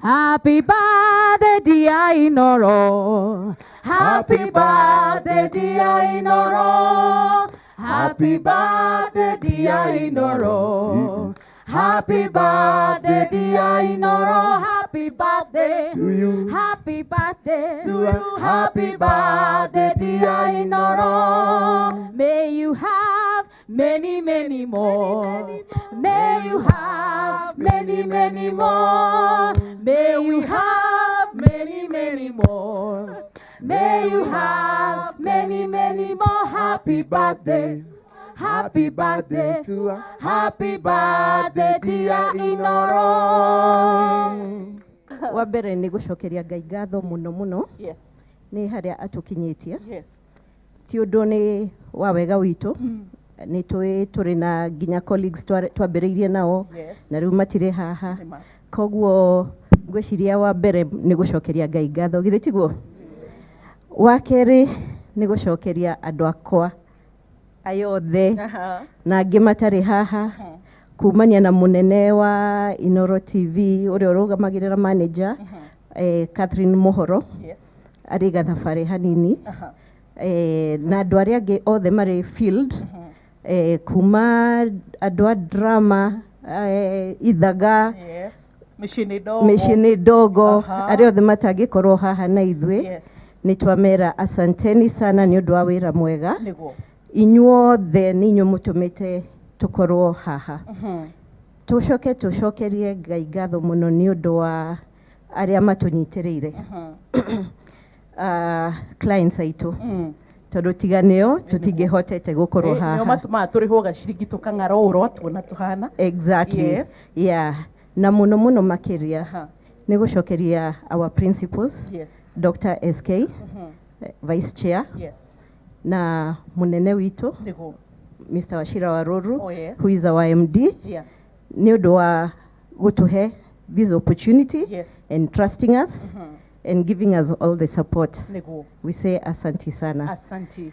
Happy birthday, dear Inoro. Happy birthday, dear Inoro. Happy birthday, dear Inoro. Happy birthday, dear Inoro. Happy birthday To you. Happy birthday To you. Happy birthday, dear Inoro. May you have many, many more. May you have many, many more. May you have many, many more. May you have many, many more. Happy birthday. Happy birthday to her. Happy birthday, dear Inoro. Wa mbere nĩ gũcokeria Ngai ngatho mũno mũno nĩ harĩa atũkinyĩtie. Ti ũndũ nĩ wa wega witũ, nĩ tũĩ tũrĩ na nginya colleagues twambĩrĩirie nao na rĩu matirĩ haha. Nĩma. Koguo ngwĩciria wa mbere nĩ gũcokeria Ngai ngatho, githĩ tiguo? Wa kerĩ nĩ gũcokeria andũ akwa aya othe na angĩ matarĩ haha, kumania na mũnene wa Inoro TV ũrĩa ũrũgamagĩrĩra manager, Catherine Muhoro, arĩ gathabarĩ hanini, na andũ arĩa angĩ othe marĩ field, kuma andũ a drama, ithaga, Mĩciĩ ndogo. Mĩciĩ ndogo, arĩa othe matangĩkorwo haha na ithuĩ, nĩ twamera asanteni sana nĩ ũndũ wa wĩra mwega. Inyuothe nĩ inyuĩ mũtũmĩte tũkorwo haha. Tũcoke tũcokerie Ngai ngatho mũno nĩ ũndũ wa arĩa matũnyitĩrĩire, clients aitũ, tondũ tiga nĩo tũtingĩhotete gũkorwo Nĩo haha. matũmaga tũrĩhwo gaciringi tũkang'ara ũũ ũrotuona tũhana. Exactly. Yeah, na mũno mũno makĩria nĩ gũcokeria our principals, Dr. SK, vice chair, na mũnene witũ, Mr. Wachira Waruru, who is our MD, nĩ ũndũ wa gũtũhe this opportunity and trusting us and giving us all the support. We say asanti sana. Asanti.